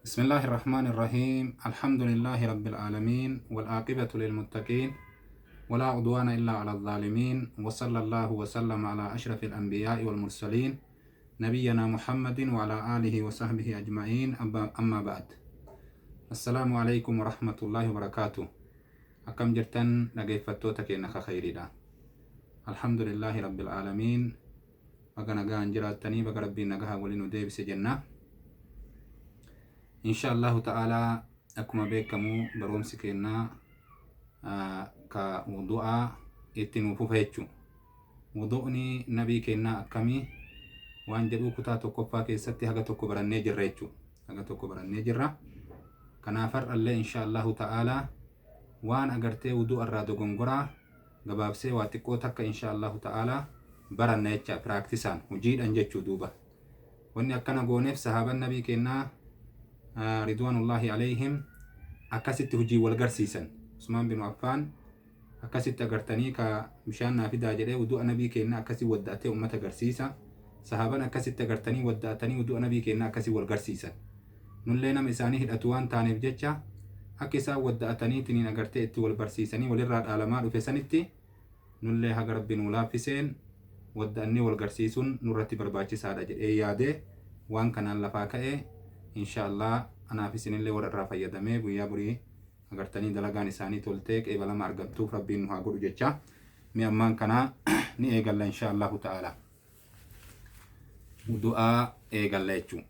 بسم الله الرحمن الرحيم. الحمد لله رب العالمين والعاقبة للمتقين ولا عدوان إلا على الظالمين، وصلى الله وسلم على أشرف الأنبياء والمرسلين نبينا محمد وعلى آله وصحبه أجمعين. أما بعد، السلام عليكم ورحمة الله وبركاته. أكم جرتن dhaggeeffattoota keenya ka khayriidha. الحمد لله رب العالمين. Baga nagaan jiraattanii, baga Rabbiin nagaha waliin nu deebise jenna. Insha Allahu ta'ala, akkuma beekamu barumsi keenna ka wudu'aa itti nuuf fufa jechuu. Wudu'ni nabii keenyaa akkamii waan jedhuu kutaa tokkoffaa keessatti haga tokko barannee jirra jechuu. Haga tokko barannee jirra. Kanaaf har'allee insha Allahu ta'ala waan agartee wudu'a irraa dogongoraa gabaabsee waa xiqqoo takka insha Allahu ta'ala baranna jecha, practice-aan hojiidhaan jechuu duuba. Wanni akkana gooneef sahaaban nabii keenyaa ridwaanullahi alayhim akkasitti hojii wal garsiisan. Usmaan bin Affaan akkasitti agartanii ka bishaan naa fidaa jedhee wudu'a nabii keenyaa akkasii wadda'atee ummata garsiisa. Sahaaban akkasitti agartanii wadda'atanii wudu'a nabii keenyaa akkasii wal garsiisan. Nullee nama isaanii hidhatu waan taaneef jecha akka isaan wadda'ataniitiin agartee itti wal barsiisanii walirraa dhaalamaa dhufe sanitti nullee haga Rabbi nuu laaffiseen wadda'annee wal garsiisuun nurratti barbaachisaadha jedhee yaadee waan kanaan lafaa ka'e. Insha Allah anaaf isinillee warra irraa fayyadamee guyyaa borii agartanii dalagaan isaanii toltee qeebalama argattuuf Rabbiin nu haa godhu jecha. Mi ammaan kanaa ni eegalla insha Allahu ta'ala. Wudu'aa eegalla jechuu.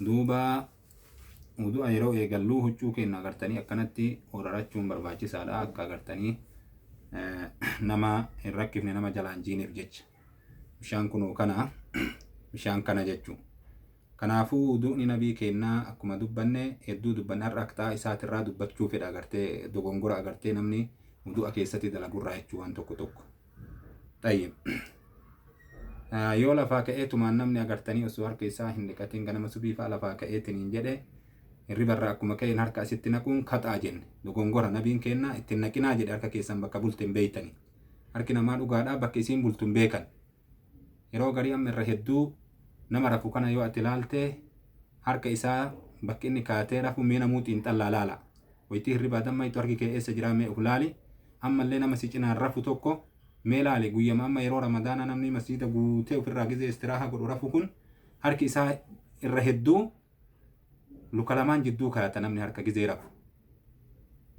Duuba wudu'a yeroo eegalluu huccuu keenya agartanii akkanatti horarachuun barbaachisaadha, akka agartanii nama hin rakkifne, nama jalaan jiineef jecha. Bishaan kunoo kana, bishaan kana jechuu. Kanaafuu wudu'ni nabii keenyaa akkuma dubbanne, hedduu dubbanne, har'a akxaa isaatirraa dubbachuu fedha, agartee dogongora agartee namni wudu'a keessatti dalagurraa jechuu waan tokko tokko. Tayyib. Yoo lafaa ka'ee tumaan namni agartanii osoo harka isaa hin dhiqatin ganama subii fa'a lafaa ka'eetiin hin jedhe, hirribarraa akkuma ka'een harka asitti naquun kaxaa jenne, dogongora. Nabiin keenna ittiin naqinaa jedhe, harka keessan bakka bulte hin beeytani. Harki namaa dhugaadhaa bakka isiin bultu hin beekan. Yeroo garii amma irra hedduu nama rafu kana yoo ati ilaalte, harka isaa bakki inni kaatee rafu mee namuu xiinxallaa laala. Wayitii hirribaa dammayitu harki kee eessa jiraa mee uf laali. Ammallee nama si cinaan rafu tokko mee laali. Guyyama amma yeroo Ramadaanaa namni masjiida guutee ofirraa gizee istiraaha godhu rafu kun harki isaa irra hedduu luka lamaan jidduu kaayata namni harka gizee rafu.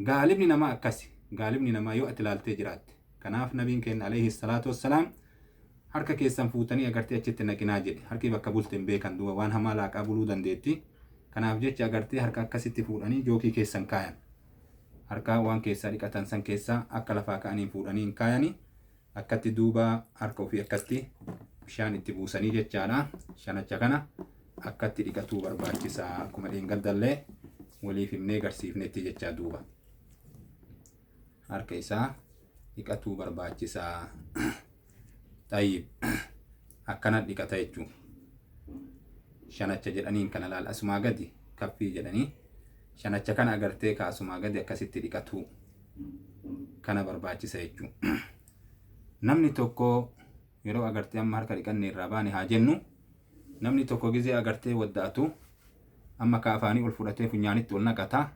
Gaalibni namaa akkasi. Gaalibni namaa yoo ati ilaaltee jiraatte. Kanaaf nabiin keenya alayhi salaatu wassalaam harka keessan fuutanii agartee achitti naqinaa jedhe. Harki bakka bulte hin beekan, duuba waan hamaa laaqaa buluu dandeetti. Kanaaf jecha agartee harka akkasitti fuudhanii jookii keessan kaayan. Harka waan keessaa dhiqatan san keessaa akka lafaa ka'aniin fuudhanii hin kaayani. Akkatti duuba harka ofii akkatti bishaan itti buusanii jechaadha. Shanacha kana akkatti dhiqatuu barbaachisaa, akkuma dheengaddallee waliif himnee garsiifnetti jechaa duuba. Harka isaa dhiqatuu barbaachisaa. Tayyib. Akkana dhiqata jechuun. Shanacha jedhaniin kana laal, asumaa gadi kaffii jedhanii shanacha kana agartee ka asumaa gadi akkasitti dhiqatuu kana barbaachisa jechuun. Namni tokko yeroo agartee amma harka dhiqanne irraa baane haa jennu, namni tokko gizee agartee wadda'atu amma ka afaanii ol fudhatee funyaanitti ol naqata.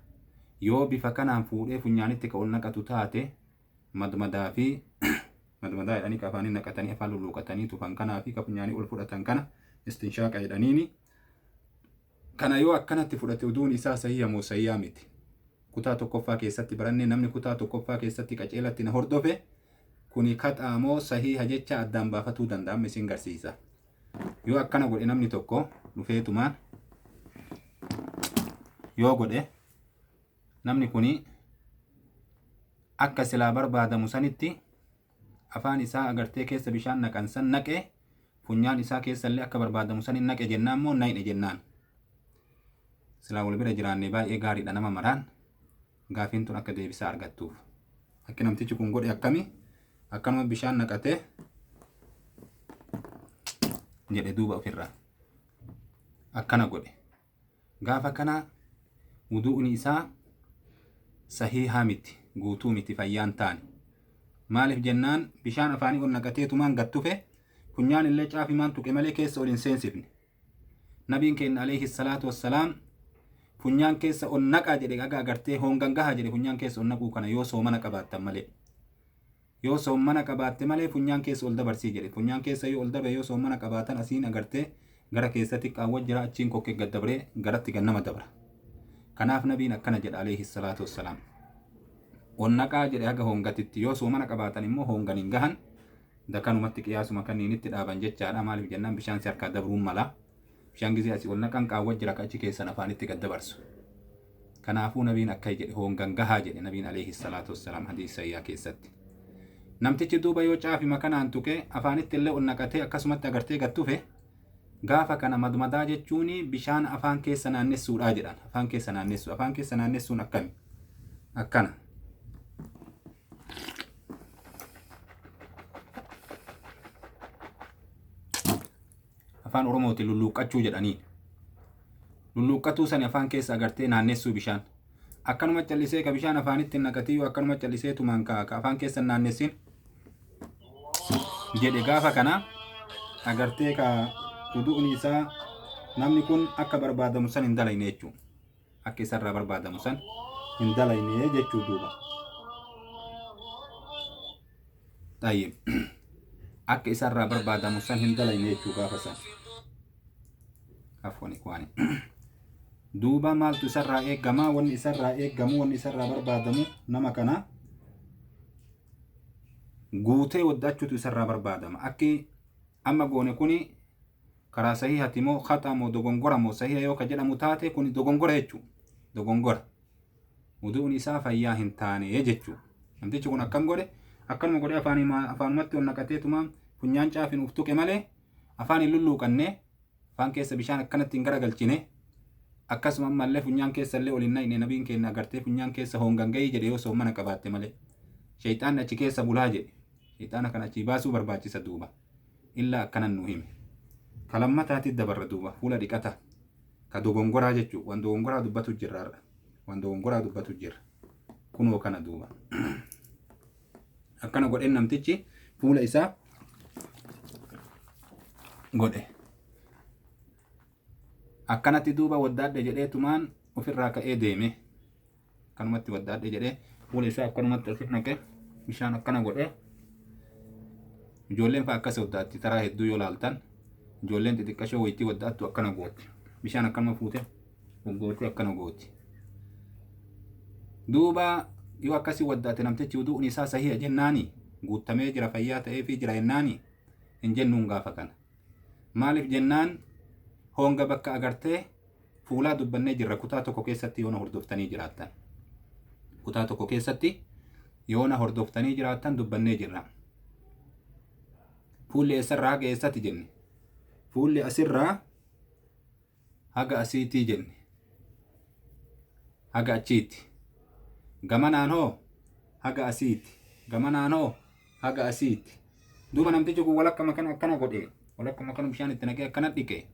Yoo bifa kanaan fuudhee funyaanitti ka ol naqatu taate, madmadaa fi madmadaa jedhanii ka afaanii naqatanii afaan lulluuqatanii tufan kanaa fi ka funyaanii ol fudhatan kana istinshaaqa jedhaniini. Kana yoo akkanatti fudhate wuduun isaa sahiha moo sahihaa miti? Kutaa tokkoffaa keessatti baranne. Namni kutaa tokkoffaa keessatti qaceelatti na hordofe kuni kaxaa moo sahiha jecha addaan baafatuu danda'a. Amma isin garsiisa. Yoo akkana godhe, namni tokko dhufeetumaan yoo godhe, namni kuni akka silaa barbaadamu sanitti afaan isaa agartee keessa bishaan naqan san naqe, funyaan isaa keessallee akka barbaadamu sanin naqe jennaan moo naqne jennaan? Silaa wal bira jiraanne baay'ee gaariidha, nama maraan gaafiin tun akka deebisaa argattuuf. Akki namtichi kun godhe akkami? Akkanuma bishaan naqatee jedhe, duuba ofirraa akkana godhe. Gaafa kana wudu'ni isaa sahiihaa miti, guutuu miti, fayyaan taane. Maaliif jennaan, bishaan afaanii ol naqateetumaan gad tufe, funyaan illee caafimaan tuqe malee keessa ol hin seensifne. Nabiin keenya alayhi salaatu wassalaam funyaan keessa ol naqaa jedhe, haga agartee hongan gaha jedhe. Funyaan keessa ol naquu kana yoo soomana qabaattan malee, yoo soomana qabaatte malee funyaan keessa ol dabarsii jedhe. Funyaan keessa yoo ol dabre, yoo soomana qabaatan, asiin agartee gara keessatti qaawwa jira, achiin kokkee gad dabree garatti gannama dabra. Kanaaf nabiin akkana jedha alayhi salaatu wassalaam, ol naqaa jedhe haga hongatitti. Yoo soomana qabaatan immoo hongan hin gahan, dakanumatti qiyaasuma kanniinitti dhaaban jechaadha. Maaliif jennaan, bishaan si harkaa dabruun mala. Bishaan gizee asii ol naqan qaawwa jira ka achi keessan afaanitti gad dabarsu. Kanaafuu nabiin akka jedhe hongan gahaa jedhe nabiin alayhi salaatu wassalaam hadiis sayyaa keessatti. Namtichi duuba yoo caafima kanaan tuqee afaanitti illee ol naqatee akkasumatti agartee gad tufe, gaafa kana madmadaa jechuun bishaan afaan keessa naannessuudhaa jedhan. Afaan keessa naannessu, afaan keessa naannessuun akkami? Akkana. Afaan Oromootiin lulluuqqachuu jedhanii. Lulluuqqatuu sani afaan keessa agartee naannessuu bishaan. Akkanuma callisee ka bishaan afaanitti naqatii yoo akkanuma callisee tumaan ka afaan keessa naannessin jedhe, gaafa kana agartee ka wudu'ni isaa namni kun akka barbaadamu san hin dalayne jechuudha. Akka isarraa barbaadamu san hin dalayne jechuu duuba. Tayyib. Akka isarraa barbaadamu san hin dalayne jechuu gaafa san. Afwan ikwaani. Duuba maaltu isarraa eegama? Wanni isarraa eegamu, wanni isarraa barbaadamu, nama kana guutee waddaachuutu isarraa barbaadama. Akki amma goone kuni karaa sahihati moo khaxa moo dogongora moo sahiha yoo ka jedhamu taate, kuni dogongora jechuu. Dogongora. Wuduun isaa fayyaa hin taane jechuu. Namtichi kun akkam godhe? Akkanuma godhe, afaanumatti ol naqateetuma funyaan caafin uf tuqe malee afaan hin lulluuqanne, afaan keessa bishaan akkanatti hin garagalchine, akkasuma ammallee funyaan keessa illee ol hin naqne. Nabiin keenya agartee funyaan keessa hongan gahii jedhe yoo soomana qabaatte malee. Shayxaanni achi keessa bulaa jedhe. Shayxaana kana achii baasuu barbaachisa duuba. Illaa akkanan nu hime. Ka lammataatti dabarra duuba, fuula dhiqata. Ka dogongoraa jechuu, waan dogongoraa dubbatu jirra har'a. Waan dogongoraa dubbatu jirra. Kunoo kana duuba. Akkana godheen namtichi fuula isaa godhe. Akkanatti duuba waddaadhe jedheetumaan ofirraa ka'ee deeme. Akkanumatti waddaadhe jedhee fuula isaa akkanumatti asii naqe, bishaan akkana godhe. Ijoolleen fa'a akkas waddaatti. Taraa hedduu yoo laaltan, ijoolleen xixiqqashoo wayitii waddaattu akkana gooti. Bishaan akkanuma fuute gooti, akkana gooti. Duuba yoo akkasii waddaate namtichi wuduun isaa sahiha jennaani, guutamee jira, fayyaa ta'eefii jira jennaani? Hin jennuun gaafa kana. Maaliif jennaan, honga bakka agartee fuulaa dubbannee jirra kutaa tokko keessatti yoona hordoftanii jiraattan. Kutaa tokko keessatti yoona hordoftanii jiraattan dubbannee jirra. Fuulli eessarraa haga eessatti jenne? Fuulli asirraa haga asiitii jenne. Haga achiitti. Gamanaan hoo haga asiitti. Gamanaan hoo haga asiitti. Duuba namtichi kun walakkama kana akkana godhe. Walakkama kana bishaan itti naqee akkana dhiqe.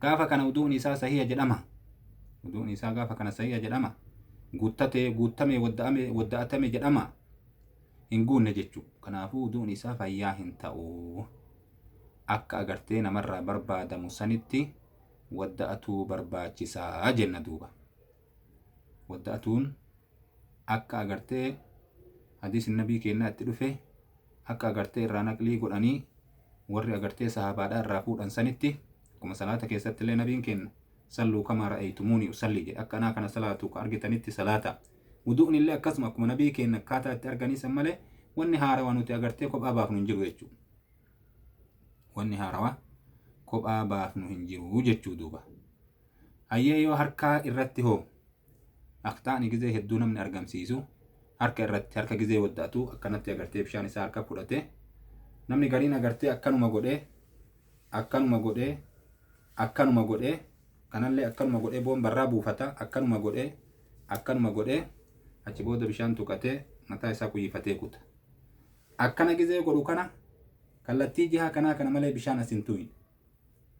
Gaafa kana wuduun isaa sahiha jedhama? Wuduun isaa gaafa kana sahiha jedhama? Guuttate, guutame, wadda'ame, wadda'atame jedhama? Hin guunne jechuudha. Kanaafuu wuduun isaa fayyaa hin ta'u. Akka agartee namarraa barbaadamu sanitti wadda'atuu barbaachisaa jenna duuba. Wadda'atuun akka agartee hadiisni nabii keenyaa itti dhufe, akka agartee irraa naqlii godhanii warri agartee sahabaadhaa irraa fuudhan sanitti, akkuma salaata keessatti illee nabiin keenya "صلوا كما رأيتموني أصلي" jedhe, akka anaa kana salaatu ka argitanitti salaata. Wuduun illee akkasuma akkuma nabii keenya akkaataa itti arganii san malee wanni haarawaa nuti agartee kophaa baafnu hin jiru jechuudha. Wanni haarawaa kophaa baafnu hin jiru jechuu duuba. Hayyee, yoo harkaa irratti hoo? Aktaani gizee hedduu namni argamsiisu harka irratti, harka gizee wadda'atu akkanatti agartee bishaan isaa harka fudhate. Namni gariin agartee akkanuma godhee, akkanuma godhee, akkanuma godhee, kanallee akkanuma godhee boombarraa buufata, akkanuma godhee, akkanuma godhee, achi booda bishaan tuqatee mataa isaa kuyyifatee kuta. Akkana gizee godhu kana kallattii jihaa kanaa kana malee bishaan as hin tuqne.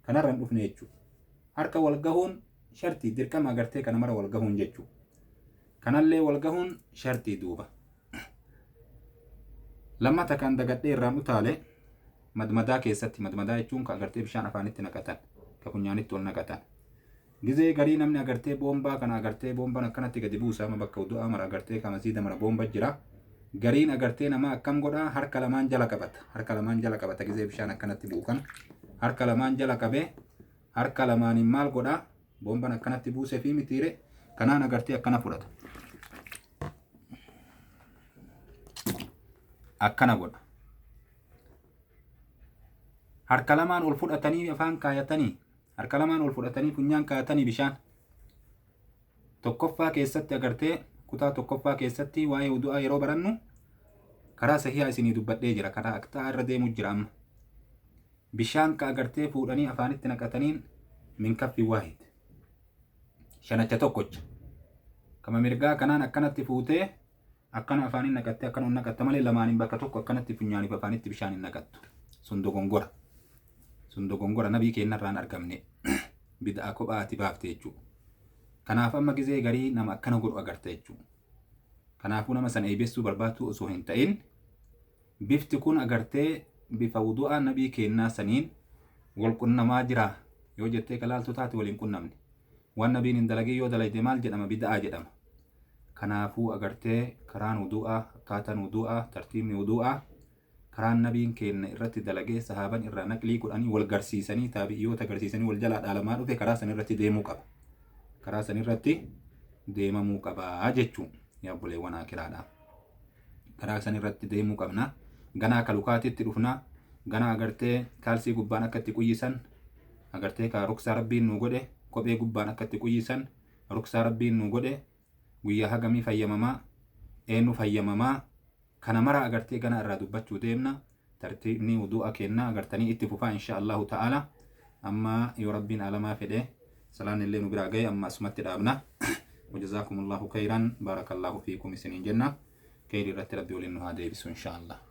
Kanarra hin dhufne jechuudha. Harka wal gahuun shartii, dirqama agartee kana mara wal gahuun jechuudha. Kanallee wal gahuun shartii duuba. Lammata kan dagadhee irraan utaale madmadaa keessatti, madmadaa jechuun ka agartee bishaan afaanitti naqatan. Ka funyaanitti ol naqatan. Gizee garii namni agartee boombaa kana agartee boombaan akkanatti gadi buusa amma bakka wudu'aa mara agartee ka masiida mara boomba jira. Gariin agartee nama akkam godha harka lamaan jala qabata. Harka lamaan jala qabata gizee bishaan akkanatti bu'u kana. Harka lamaan jala qabee harka lamaaniin maal godha boomban akkanatti buusee fi mitiire kanaan agartee akkana fudhata. Akkana godha. Harka lamaan ol fudhatanii afaan kaayatanii harka lamaan ol fudhatanii funyaan kaayatanii bishaan tokkoffaa keessatti agartee kutaa tokkoffaa keessatti waa'ee wudu'aa yeroo barannu karaa sahihaa isinii dubbadhee jira karaa aktaa irra deemu jira amma bishaan ka agartee fuudhanii afaanitti naqataniin min kaffi waahid shanacha tokkocha kama mirgaa kanaan akkanatti fuutee Akkana afaaniin naqattee akkana ol naqatta malee lamaaniin bakka tokko akkanatti funyaaniif afaanitti bishaan hin naqattu. Sun dogongora. Sun dogongora nabii keennarraa hin argamne. Bid'a kophaa ati baafte jechuudha. Kanaaf amma gizee garii nama akkana godhu agarta jechuudha. Kanaafuu nama sana eeybessuu barbaaduu osoo hin ta'in bifti kun agartee bifa wudu'aa nabii keennaa saniin wal qunnamaa jira yoo jettee ka laaltu taate wal hin qunnamne. Waan nabiin hin dalagin yoo dalayde maal jedhama bid'aa jedhama. Kanaafuu agartee karaan wuduu'aa, akkaataan wuduu'aa, tartiibni wuduu'aa karaan nabiin keenna irratti dalagee sahaaban irraa naqlii godhanii wal garsiisanii taabi'iyyoota garsiisanii wal jalaa dhaalamaa dhufe karaa san irratti deemuu qaba. Karaa san irratti deemamuu qaba jechuu yaa obboleewwan aakiraadha. Karaa san irratti deemuu qabna. Ganaa ka lukaatitti dhufna. Ganaa agartee kaalsii gubbaan akka itti quyyisan agartee ka ruksaa rabbiin nu godhe kophee gubbaan akka itti quyyisan Ruksaa Rabbiin nuu godhe guyyaa hagamii fayyamamaa eennu fayyamamaa kana mara agartee gana irraa dubbachuu deemna tartiibni wuduu'a keenna agartanii itti fufaa insha Allahu ta'ala amma yoo Rabbiin aalamaa fedhe salaan illee nu biraa gahe amma asumatti dhaabna wajazaakumullahu khayran baarakallahu fiikum isiniin jenna kheyrii irratti Rabbi waliin nu haa deebisu insha Allah.